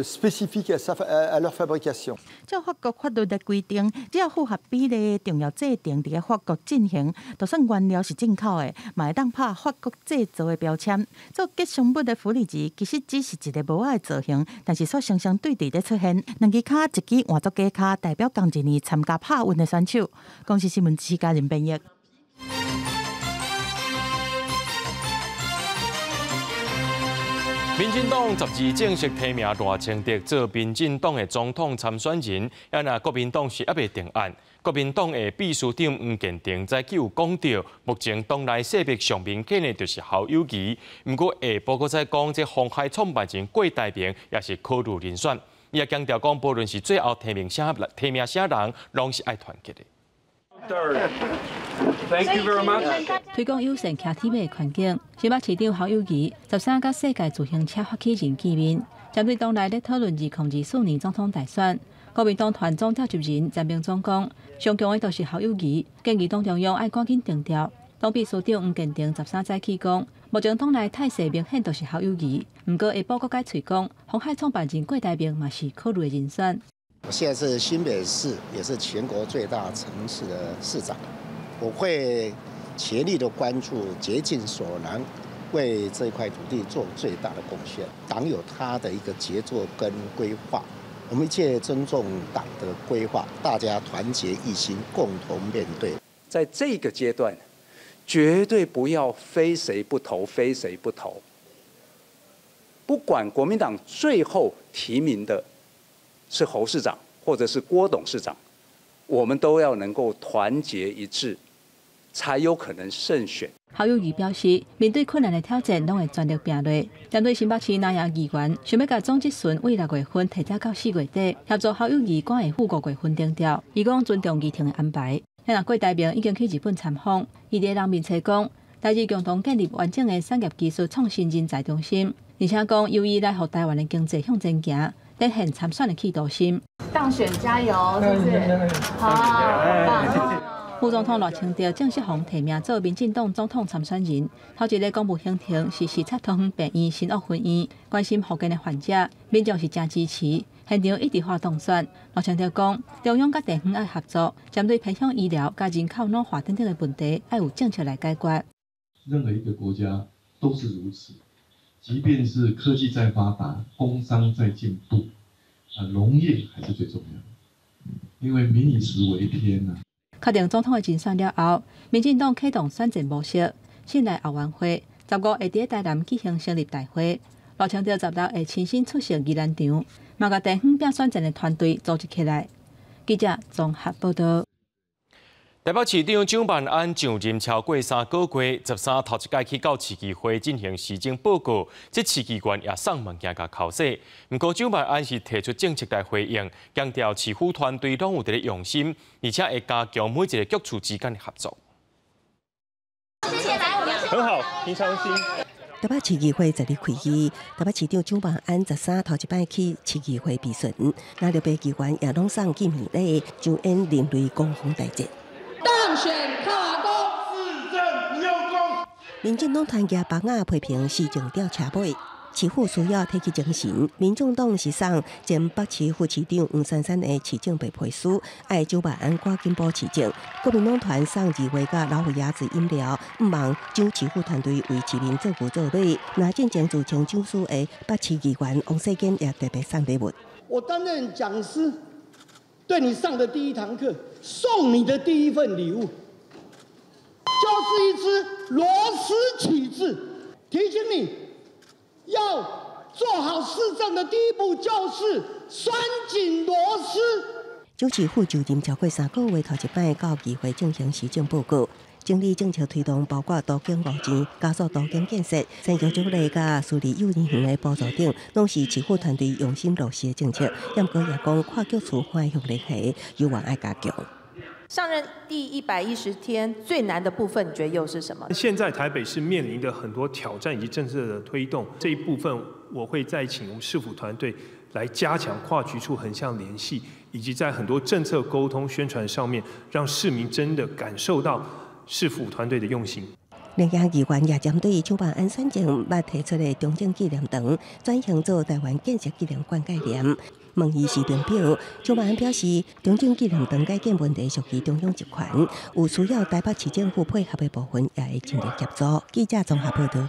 spécifiques à leur fabrication。照法國法律的規定，只要符合比例的重要製程佇咧法國進行，就算原料是進口的，嘛會當拍法國製造的標籤。做吉祥物的弗利吉其實只是一个帽仔的造型，但是卻雙雙對對咧出現，兩支跤，一支換做假跤，代表仝一年參加帕運的選手。公視新聞徐嘉仁編譯。民進黨12正式提名賴清德做民進黨的總統參選人，啊若國民黨是猶未定案。國民黨的秘書長黃建庭早起有講著，目前黨內勢力上明顯的就是侯友宜。毋過下晡閣再講，這鴻海創辦人郭台銘也是考慮人選。伊也強調講，無論是最後提名啥提名啥人，攏是愛團結的。 Thank you very much. 推廣友善騎鐵馬的環境，新北市長侯友宜13佮世界自行車發起人見面，針對黨內咧討論2024年總統大選，國民黨團總召集人陳明忠講，上強的就是侯友宜，建議黨中央愛趕緊定調。黨秘書長黃建庭13早起講，目前黨內態勢明顯就是侯友宜，毋過下晡閣改喙講，鴻海創辦人郭台銘嘛是考慮的人選。我現在是新北市，也是全國最大城市的市長，我會竭力的關注，竭盡所能，為這塊土地做最大的貢獻。黨有他的一個節奏跟規劃，我們一切尊重黨的規劃，大家團結一心，共同面對。在這個階段，絕對不要非誰不投，非誰不投。不管國民黨最後提名的是侯市長，或者是郭董事長，我們都要能夠團結一致，才有可能勝選。侯友宜表示，面對困難的挑戰，攏會全力拚落。針對新北市南陽議員想欲共總質詢為6月份提早到4月底，協助侯友宜趕會赴5月份定調。伊講尊重議程的安排。若郭台銘已經去日本參訪，伊佇人面前講，台日共同建立完整的產業技術創新人才中心，而且講由伊來予台灣的經濟向前行。展現參選的企圖心。當選加油，是不是？好，棒。副總統賴清德正式予提名做民進黨總統參選人。頭一个公布行程是視察桃園病院新屋分院，關心復健的患者，民眾是誠支持。現場一直發動選。賴清德講，中央佮地方愛合作，針對偏鄉醫療佮人口老化等等的問題，愛有政策來解決。任何一個國家都是如此。即便是科技再發達，工商再進步，啊，農業還是最重要的，因為民以食為天啊。確定總統的人選了後，民進黨啟動選戰模式，信賴後援會15會佇台南舉行成立大會，賴清德16會親身出席宜蘭場，嘛共地方拼選戰的團隊組織起來。記者綜合報道。台北市長蔣萬安上任超過3個月，13頭一擺去到市議會進行施政報告，這市議員也送物件共剾洗。毋過蔣萬安是提出政策來回應，強調市府團隊攏有佇咧用心，而且會加強每一個局處之間的合作。很好，平常心。台北市議會十日開議，台北市長蔣萬安13頭一擺去市議會備詢，那六位議員也攏送見面禮，上演另類攻防大戰。當選靠功，市政不用功。民進黨團結枋仔批評市政吊車尾，市府需要提起精神。民眾黨是送前北市副市長黃珊珊的市政白皮書，愛蔣萬安趕緊補市政。國民黨團送二位佮老虎牙子飲料，毋望蔣市府團隊為市民做牛做馬。那進前自稱蔣輸的北市議員王世堅也特別送禮物。我擔任講師，對你上的第一堂課，送你的第一份禮物，就是一支螺絲起子，提醒你要做好市政的第一步就是拴緊螺絲。蔣市府就任超過3個月，頭一擺到議會進行施政報告，整理政策推動，包括都更路線、加速都更建設、生育獎勵佮私立幼兒園的補助等，攏是市府團隊用心落實的政策。毋過也講跨局處橫向聯繫，猶原愛加強。上任第110天最難的部分，你覺得又是什麼？現在台北市面臨的很多挑戰以及政策的推動，這一部分我會再請我們市府團隊來加強跨局處橫向聯繫，以及在很多政策溝通宣傳上面，讓市民真的感受到市府團隊的用心。另外，議員也針對蔣萬安選前捌提出的中正紀念堂轉型做台灣建設紀念館概念，問伊時程表，蔣萬安表示，中正紀念堂改建問題屬於中央集權，有需要台北市政府配合的部分，也會盡力協助。記者綜合報道。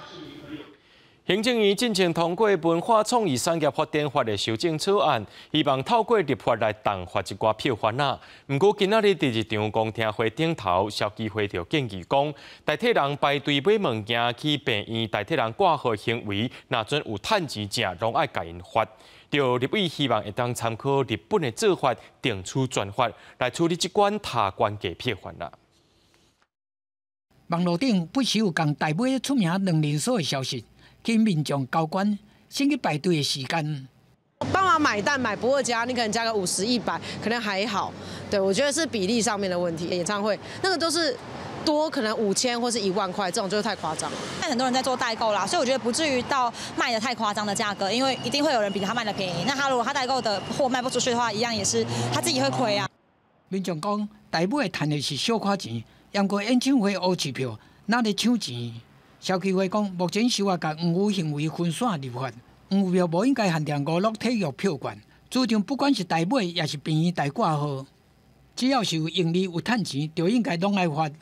行政院進前通過文化創意產業發展法的修正草案，希望透過立法來重罰一寡票販仔。毋過今仔日佇一場公聽會頂頭，消基會就建議講，代替人排隊買物件去病院代替人掛號行為，若準有趁錢食，攏愛共𪜶罰。著立委希望會當參考日本的做法，定出專法來處理這款抬懸價票販仔。網路頂不時有共大買出名兩連鎖的消息。去民眾交關先去排隊的時間，幫忙買蛋買不二家，你可能加個50、100，可能還好。對，我覺得是比例上面的問題。演唱會那個都是多可能5000或是1萬塊，這種就是太誇張了。很多人在做代購啦，所以我覺得不至於到賣得太誇張的價格，因為一定會有人比他賣得便宜。那他如果他代購的貨賣不出去的話，一樣也是他自己會虧啊。民眾講，大買趁的是小可錢，毋過演唱會烏市票哪咧搶錢？消基會講，目前修法共黃牛行為分散立法，黃牛票無應該限定娛樂體育票券，主張不管是大買抑是病院代掛號，只要是有盈利有趁錢，就應該攏愛罰。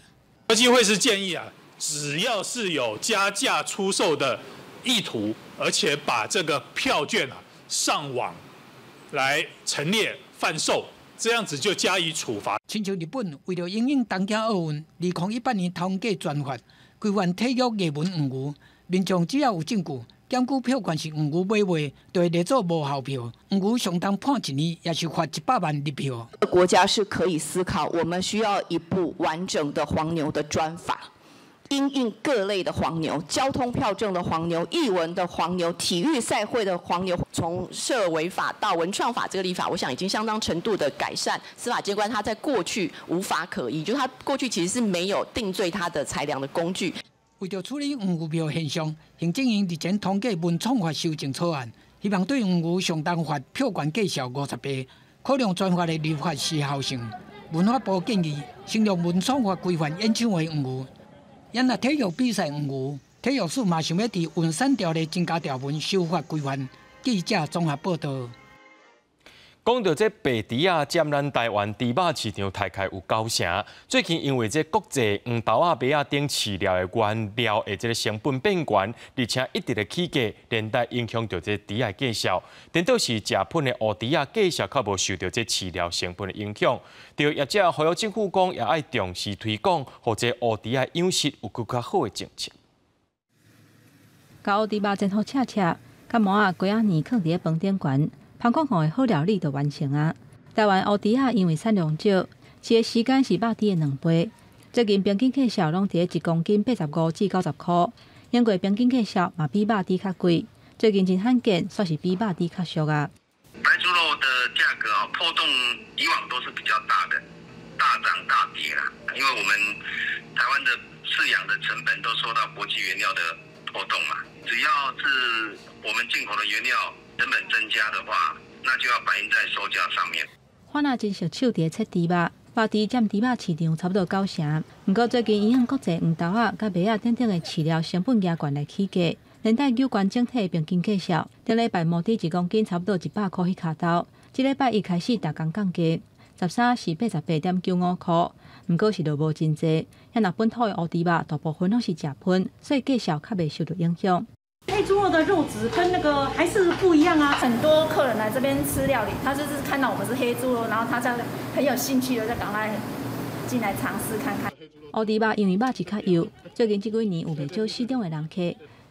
消基會是建議啊，只要是有加價出售的意圖，而且把這個票券啊上網來陳列販售，這樣子就加以處罰。親像日本為著因應東京奧運，2018年通過專法。規範體育藝文黃牛，民眾只要有證據，檢舉票券是黃牛買賣，就會列做無效票。黃牛上重判一年，抑是罰100萬日票。國家是可以思考，我們需要一部完整的黃牛的專法，因應各類的黃牛、交通票證的黃牛、藝文的黃牛、體育賽會的黃牛，從涉違法到文創法這個立法，我想已經相當程度的改善。司法機關他在過去無法可依，就他過去其實是沒有定罪他的裁量的工具。為著處理黃牛票現象，行政院日前通過文創法修正草案，希望對黃牛上重罰票券價數50倍，考量專法的立法時效性。文化部建議先用文創法規範演唱會黃牛。因若體育比賽黃牛，體育署嘛想欲佇運產條例增加條文修法規範。記者綜合報道。講到這白豬仔佔咱台灣豬肉市場大概有9成。最近因為這國際黃豆仔、麥仔等飼料的原料的這个成本變懸，而且一直咧起價，連帶影響著這豬仔價數。顛倒是食噴的烏豬仔價數較無受著這飼料成本的影響。著業者呼籲政府講，也愛重視推廣，予這烏豬仔養殖有閣較好的政策。共烏豬肉煎予赤赤，共饃仔雞仔麵囥佇咧飯頂懸。芳國五的好料理就完成啊！台灣烏豬仔因為產量少，飼的時間是肉豬的兩倍。最近平均價數攏佇一公斤85至90箍，英國平均價數嘛比肉豬較貴。最近真罕見，煞是比肉豬較俗啊。白豬肉的價格啊，波動以往都是比較大的，大漲大跌啦。因為我們台灣的飼養的成本都受到國際原料的波動嘛，只要是我們進口的原料成本增加的話，那就要反映在售價上面。番仔真熟手佇咧切豬肉，肉豬佔豬肉市場差不多九成。毋過最近營養國際黃豆仔佮麥仔等等的飼料成本加懸來起價，連帶有關整體平均價數。頂禮拜毛豬1公斤差不多100箍彼跤頭，這禮拜一開始逐工降價，13是88.95箍，毋過是落無真濟。遐若本土的烏豬肉大部分攏是食噴，所以價數較袂受到影響。黑豬肉的肉質跟那個還是不一樣啊！很多客人來這邊吃料理，他就是看到我們是黑豬肉，然後他就很有興趣的就趕快進來嘗試看看。烏豬肉因為肉質較幼，最近這幾年有袂少市場的人客。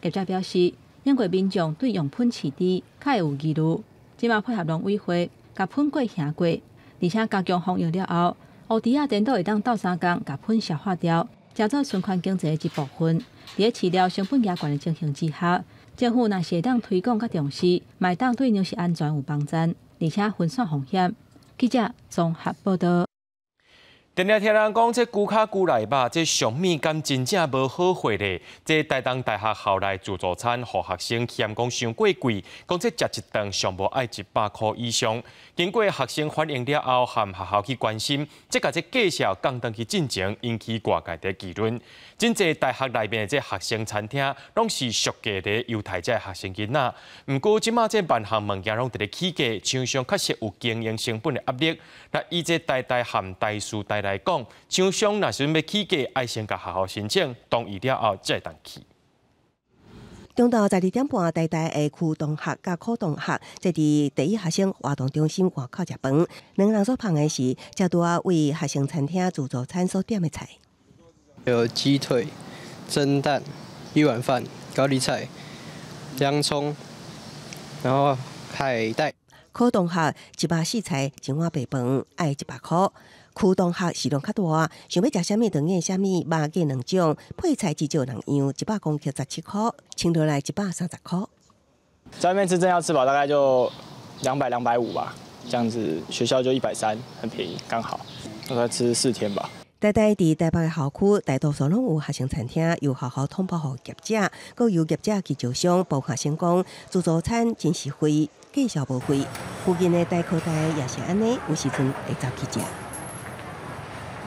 業者表示，英國民眾對用噴飼豬較會有疑慮，這馬配合農委會，共噴過行過，而且加強防疫了後，烏豬仔顛倒會當鬥相共共噴消化掉，成做循環經濟的一部分。佇咧飼料成本加懸的情形之下，政府若是會當推廣佮重視，嘛會當對糧食安全有幫助，而且分散風險。記者綜合報導。定定聽人講，這牛跤牛內肉，這上物敢真正無好貨咧？這台東大學校內自助餐，予學生嫌講傷過貴，講這食一頓上無愛100箍以上。經過學生反映了後，和學校去關心，這共這價數降轉去進前，引起外界的議論。真濟大學內面的這學生餐廳，攏是俗價咧優待這學生囡仔。毋過這馬這萬項物件攏佇咧起價，廠商確實有經營成本的壓力。那以這台大和台師大來講，廠商若是欲起價，愛先共學校申請同意了後，才會當起。中晝12點半，台大的區同學佮科同學，坐佇第一學生活動中心外口食飯。兩人所捧的是，才拄仔為學生餐廳自助餐所點的菜。有雞腿、蒸蛋、一碗飯、高麗菜、洋蔥，然後海帶。科同學一百四菜，一碗白飯愛100箍。區同學食量較大，想欲食啥物就揀啥物，肉揀兩種，配菜至少兩樣，100公克17箍，稱落來130箍。在外面吃真要吃飽，大概就200、250吧，這樣子學校就130，很便宜，剛好。大概吃4天吧。台大佇台北的校區，大多數攏有學生餐廳，由學校統包予業者，閣由業者去招商，幫學生講自助餐真實惠，價數無貴。附近的台科大也是按呢，有時陣會走去食。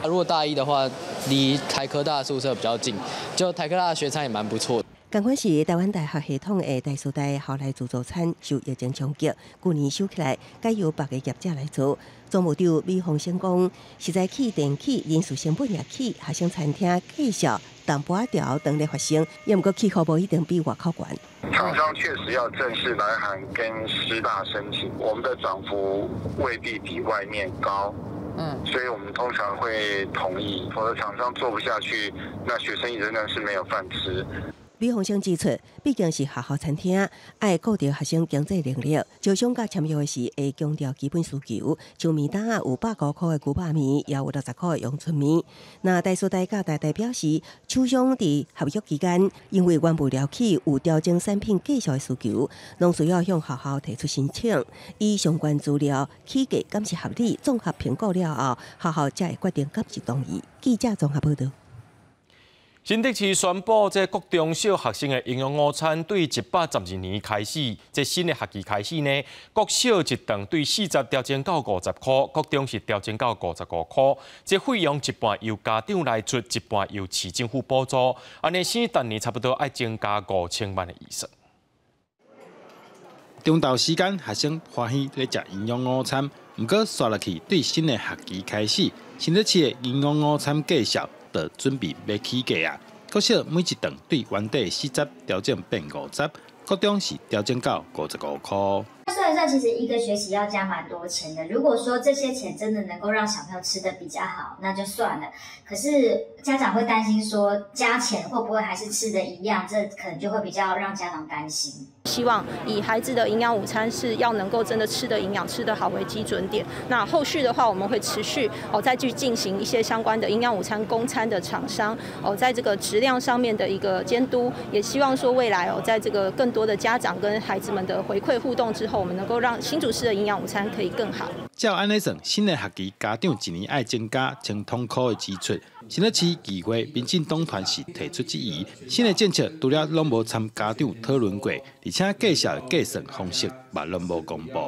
如果大一的話，離台科大宿舍比較近，就台科大的學餐也蠻不錯。仝款是台灣大學系統的台師大校內自助餐受疫情衝擊，舊年收起來，改由別个業者來做。總務長李鴻生講，食材起、電起、人事成本也起，學生餐廳價數淡薄仔調當咧發生，也毋過起予無一定比外口懸。廠商確實要正式來函跟師大申請，我們的漲幅未必比外面高。所以我們通常會同意，否則廠商做不下去，那學生仍然是沒有飯吃。李鴻生指出，畢竟是學校餐廳，愛顧著學生經濟能力，招商佮簽約時會強調基本需求，像麵單仔有150箍的牛肉麵，也有60箍的陽春麵。那台師大佮台大表示，廠商佇合約期間，因為原物料起有調整產品價數的需求，攏需要向學校提出申請，以相關資料起價敢是合理，綜合評估了後，學校才會決定敢是同意。記者綜合報導。新竹市宣布，這國中小學生的營養午餐對112年開始，這新的學期開始呢，國小一頓對40調整到50箍，國中是調整到55箍。這費用一半由家長來出，一半由市政府補助。按呢，生逐年差不多愛增加5000萬的預算。中晝時間，學生歡喜咧食營養午餐，毋過紲落去對新的學期開始，新竹市的營養午餐價數就準備欲起價啊！國小每一頓對原底40調整變50，國中是調整到55箍。算一算，其實一個學期要加蠻多錢的。如果說這些錢真的能夠讓小朋友吃得比較好，那就算了。可是家長會擔心說，加錢會不會還是吃得一樣？這可能就會比較讓家長擔心。希望以孩子的營養午餐是要能夠真的吃得營養、吃得好為基準點。那後續的話，我們會持續再去進行一些相關的營養午餐供餐的廠商在這個質量上面的一個監督，也希望說未來在這個更多的家長跟孩子們的回饋互動之後，我們能夠讓新竹市的營養午餐可以更好。照按呢算，新的學期家長一年愛增加千通箍的支出。新北市議會民進黨團是提出質疑，新的政策除了攏無參家長討論過，而且價數的計算方式嘛攏無公布。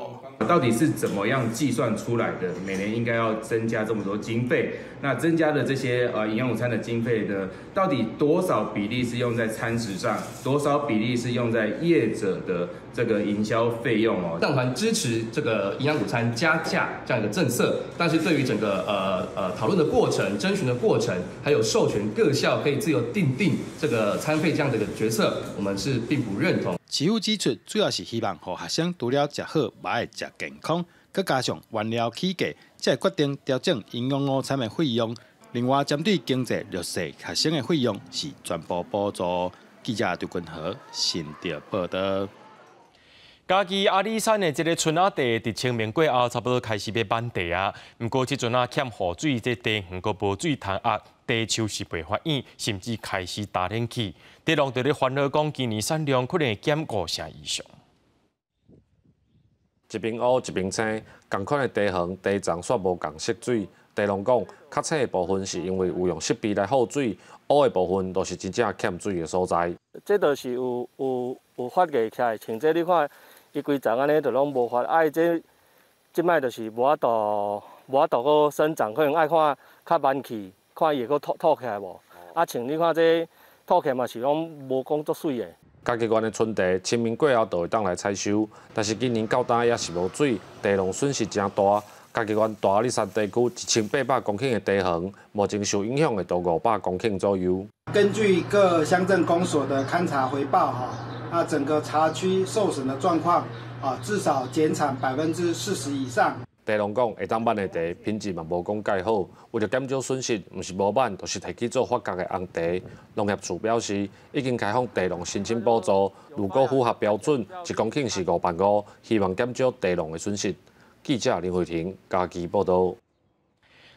到底是怎麼樣計算出來的？每年應該要增加這麼多經費，那增加的這些營養午餐的經費呢？到底多少比例是用在餐食上，多少比例是用在業者的這個營銷費用哦？黨團支持這個營養午餐加價這樣一個政策，但是對於整個討論的過程、徵詢的過程，還有授權各校可以自由訂定這個餐費這樣的一個決策，我們是並不認同。市府指出，主要是希望予學生除了食好，嘛會食健康，閣加上原料起價，才會決定調整營養午餐的費用。另外，針對經濟弱勢學生的費用是全部補助。記者劉君和新竹報道。嘉義阿里山的這个春仔地，佇清明過後，差不多開始欲挽地啊。毋過這陣仔欠雨水，這地園閣無水通壓，地樹是袂發育，甚至開始焦冷去。地農佇咧煩惱講，今年產量可能會減5成以上。一邊烏一邊青，仝款的地園地層煞無仝色水。地農講，較青的部分是因為有用設備來放水，烏的部分都是真正欠水的所在。這都是有發芽起來，像這你看。伊規層按呢就攏無發，啊伊這這擺就是無法度，無法度閣生長，可能愛看較慢去，看伊會閣吐吐起來無？啊，像你看這吐起來嘛是攏無講足媠的。嘉義縣的春茶清明過後就會當來採收，但是今年到今也是無水，茶農損失誠大。嘉義縣大阿里山地區1800公頃的茶園，目前受影響的都500公頃左右。根據各鄉鎮公所的勘察回報，哈。那整個茶區受損的狀況啊，至少減產40%以上。茶農講，會當挽的茶品質嘛無講蓋好，為著減少損失，毋是無挽，就是提去做發酵的紅茶。農業處表示，已經開放茶農申請補助，如果符合標準，一公頃是5萬5，希望減少茶農的損失。記者林慧婷嘉義報導。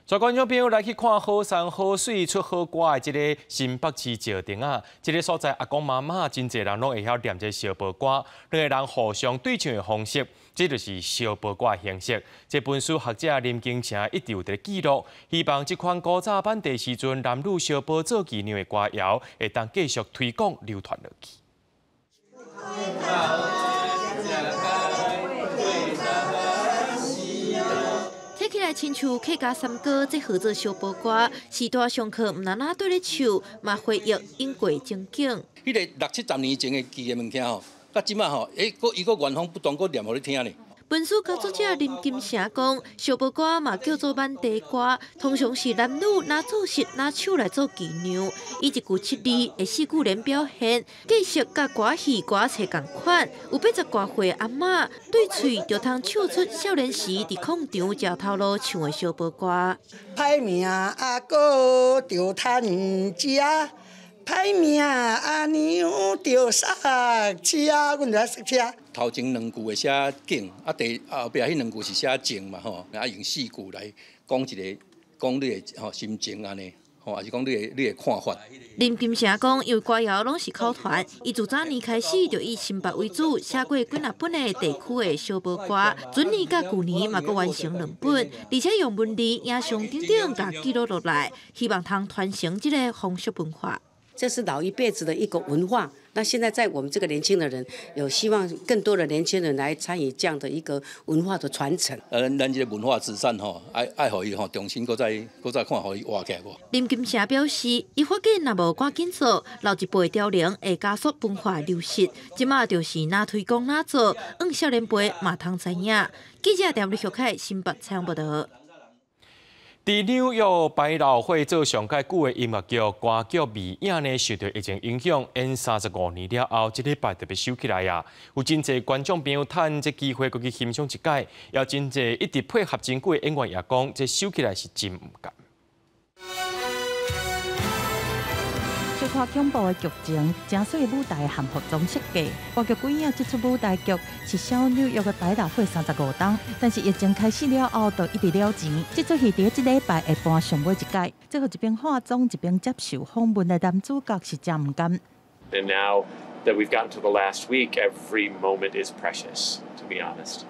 全觀眾朋友來去看好山好水出好歌的這个新北市石碇仔，這个所在阿公媽媽真濟人攏會曉念這相報歌，兩个人互相對唱的方式，這就是相報歌的形式。這本書學者林金城一直有佇記錄，希望這款古早挽地時陣男女相報做妓娘的歌謠，會當繼續推廣流傳落去。睇起來親像客家山歌，這號做相報歌，時代上課毋但對咧唱，嘛回憶演過情景。彼个六七十年前的記的物件吼，到這擺吼，閣伊閣原封不動閣念予你聽呢。本書佮作者林金城講，相報歌嘛叫做挽地歌，通常是男女拿做穡拿手來做妓娘，以一句七字的四句聯表現，格式佮歌戲歌冊仝款。有80外歲阿嬤對喙就通唱出少年時佇礦場食頭路唱的相報歌。歹命阿哥著趁食。歹命阿娘著塞車，阮就愛塞車。頭前兩句會寫景，啊第後壁彼兩句是寫情嘛吼，啊用四句來講一个，講你的吼心情按呢，吼，抑是講你的看法。林金城講，因為歌謠攏是口傳，伊自早年開始就以新北為主，寫過幾若本的地區的相報歌，準年佮舊年嘛閣完成2本，而且用文字、影像等等共記錄落來，希望通傳承這个風俗文化。這是老一輩子的一個文化，那現在在我們這個年輕的人，有希望更多的年輕人來參與這樣的一個文化的傳承。咱這個文化資產吼，愛予伊吼重新閣再看，予伊活起來無？林金城表示，伊發覺若無趕緊做，老一輩凋零會加速文化流失。這馬就是哪推廣哪做，讓少年輩嘛通知影。記者鄭立學凱新北採訪報道。佇紐約百老匯做上蓋久的音樂劇歌劇魅影呢，受到疫情影響，演35年了後，這禮拜特別收起來啊！有真濟觀眾朋友趁這機會閣去欣賞一擺，也真濟一直配合真久的演員也講，這收起來是真毋甘。小可恐怖的劇情，誠媠的舞台和服裝設計，歌劇鬼影這齣舞台劇是寫紐約的百老匯35冬，但是疫情開始了後，就一直了錢。這齣戲佇這禮拜會搬上尾一擺，最後一邊化妝一邊接受訪問的男主角是誠毋甘。 And now that we've gotten to the last week, every moment is precious, to be honest.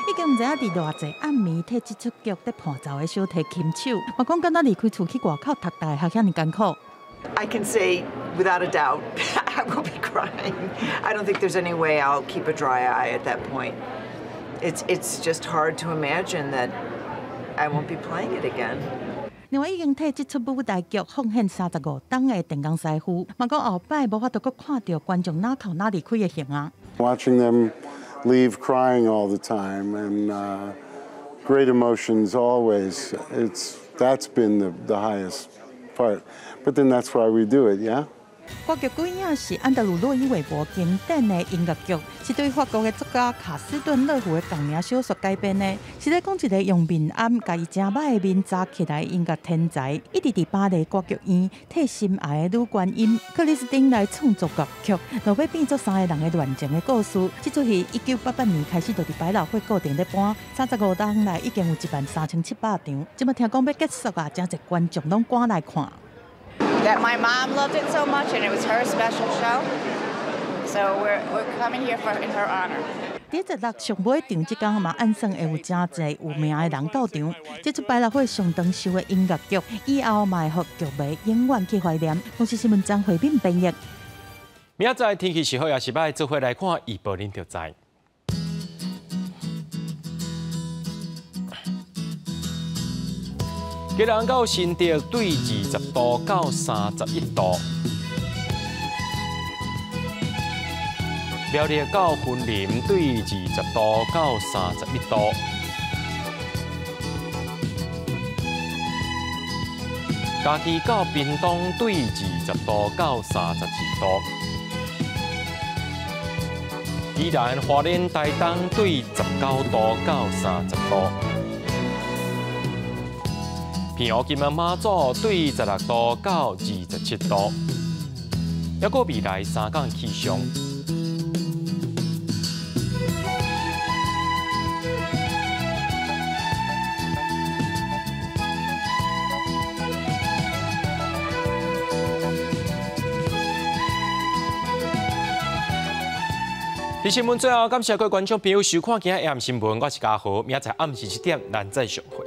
已經毋知影佇偌濟暗暝替這齣劇佇伴奏的小提琴手，嘛講敢若離開厝去外口讀大學遐爾艱苦。 I can say without a doubt, I will be crying. I don't think there's any way I'll keep a dry eye at that point. It's just hard to imagine that I won't be playing it again. 另外，已經替這齣舞台劇奉獻35冬的電工師傅，嘛講後擺無法度閣看著觀眾哪哭哪離開的形啊。 Watching them leave crying all the time and great emotions always. That's been the highest part. But then that's why we do it, yeah? 歌劇鬼影是安德魯洛伊韋伯經典的音樂劇，是對法國的作家卡斯頓樂芙的同名小說改編的。是咧講一个用面頷共伊誠歹的面紮起來音樂天才，一直佇巴黎歌劇院替心愛的女高音克里斯汀來創作樂曲，落尾變做三个人的戀情的故事。這齣戲1988年開始就佇百老匯固定咧搬，35冬來已經有13,700場。這馬聽講欲結束啊，誠濟觀眾攏趕來看。 That my mom loved it so much and it was her special show. So we're coming here in her honor. 佇16上尾場這工嘛，按算會有誠濟有名的人到場。這齣百老匯上長壽的音樂劇，以後嘛會予劇迷永遠去懷念。公視新聞張惠敏編譯。明仔載天氣是好抑是䆀，做伙來看預報，恁就知。基隆到新竹對20度到31度，苗栗到雲林對20度到31度，嘉義到屏東對20度到32度，宜蘭花蓮台東對19度到30度。澎湖金門馬祖對16度到27度，抑閣未來3工氣象。佇新聞最後，感謝各位觀眾朋友收看今仔日暗新聞，我是嘉豪，明仔載暗時7點，咱再相會。